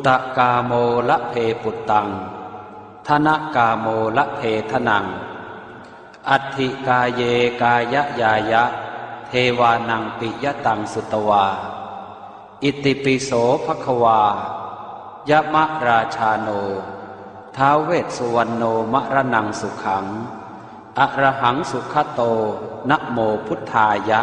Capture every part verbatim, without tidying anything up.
Puttakāmo labhe puttaṃ, dhanakāmo labhe dhanaṃ, atthi kāye kāyañāya, devānaṃ piyataṃ sutvā. Itipi so bhagavā, yamarājāno, ท้าว vessuvaṇṇo, maraṇaṃ sukhaṃ, arahaṃ sugato, namo buddhāya.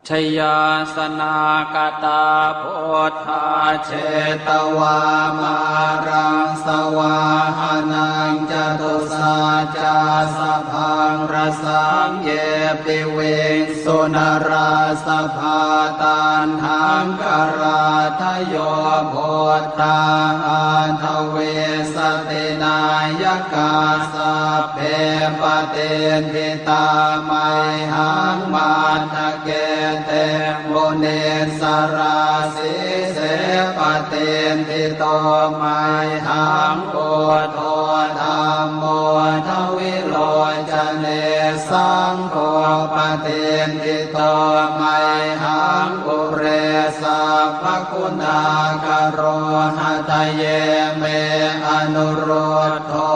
Jayāsanāgatā buddhā, jetvā māraṃ savāhanaṃ, catusaccāsabhaṃ rasaṃ, ye piviṃsu narāsabhā. Taṇhaṅkarādayo buddhā, aṭṭhavīsati nāyakā, sabbe patiṭṭhi tā mayhaṃ, matthake te munissarā. Sīse patiṭṭhito mayhaṃ, buddho dhammo dvilocane, saṅgho patiṭṭhito mayhaṃ, ure sabbaguṇākaro. Hadaye me anurud dho,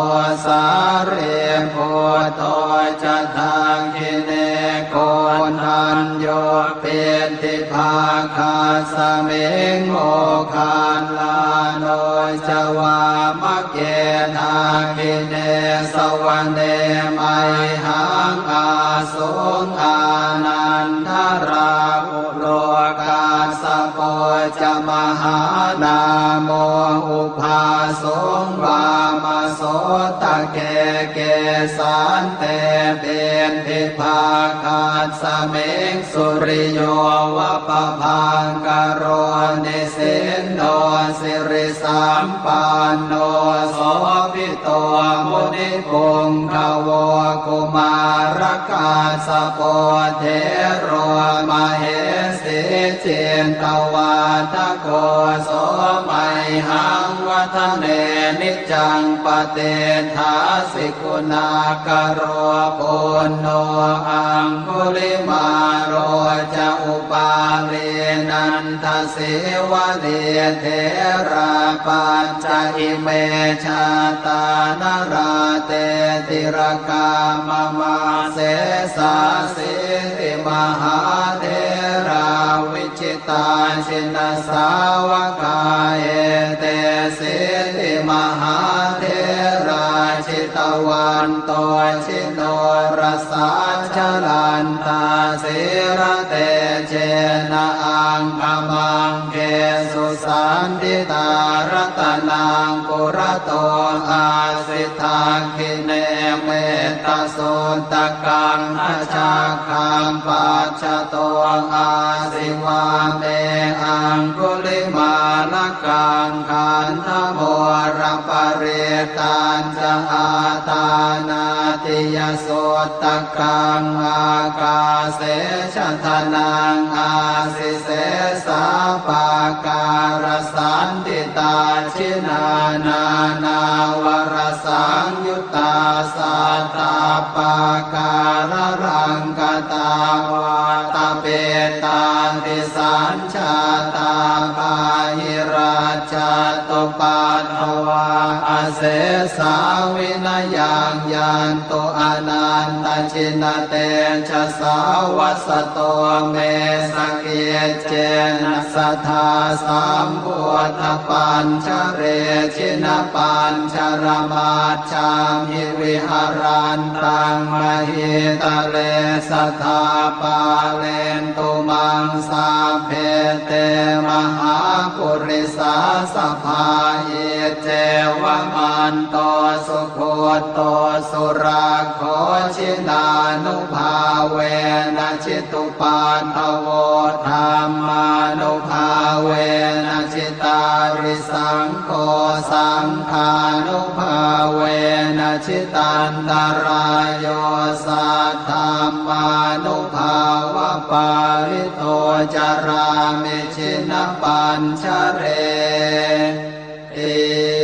sārīputto ca dakkhiṇe, koṇḍañño piṭṭhibhāgasmiṃ, moggallāno ca vāmake. Dakkhiṇe savane mayhaṃ, ā suṃ ānandarāhulo, kassapo ca mahānāmo, ubhāsuṃ vāmasotake. Kesante piṭṭhibhāgasmiṃ, suriyo va pabhaṅkaro, nisinno sirisampanno, sobhi to munipuṅgavo. Kumārakassapo thero, mahesī cittavādako, so mayhaṃ vadane niccaṃ, patiṭṭhāsi guṇākaro. Puṇṇo aṅgulimālo ca, upālī nanda sīvalī, therā pañca ime jātā, nalāṭe tilakā mama. Sesāsīti mahātherā, vijitā jinasāvakā, etesīti mahātherā, jitavanto ji norasā, jalantā sīlatejena, aṅgamaṅgesu saṇṭhitā. Ratanaṃ purato āsi, dakkhiṇe mettasuttakaṃ, dhajaggaṃ pacchato āsi, vāme aṅgulimālakaṃ. Khandhamoraparittañ ca, āṭānāṭiyasuttakaṃ, ākāse chadanaṃ āsi, sesā pākārasaṇṭhitā. Jinā nānāvarasaṃyuttā, sattappākāralaṅkatā, vātapittādisañ jātā, bāhirajjhattupaddavā, asesā vinayaṃ yantu, anantajinatejasā. Vasato me sakiccena, sadā sambuddhapañjare, jinapañjaramaj jhamhi, viharantaṃ mahītale, sadā pālentu maṃ sabbe, te mahāpurisāsabhā. Iccevamanto sugutto surakkho, jinānubhāvena jitu paddavo, dhammānubhāvena jitārisaṅgho, saṅghānubhāvena jitantarāyo, saddhammānubhāvapālito carāmi jinapañjareti.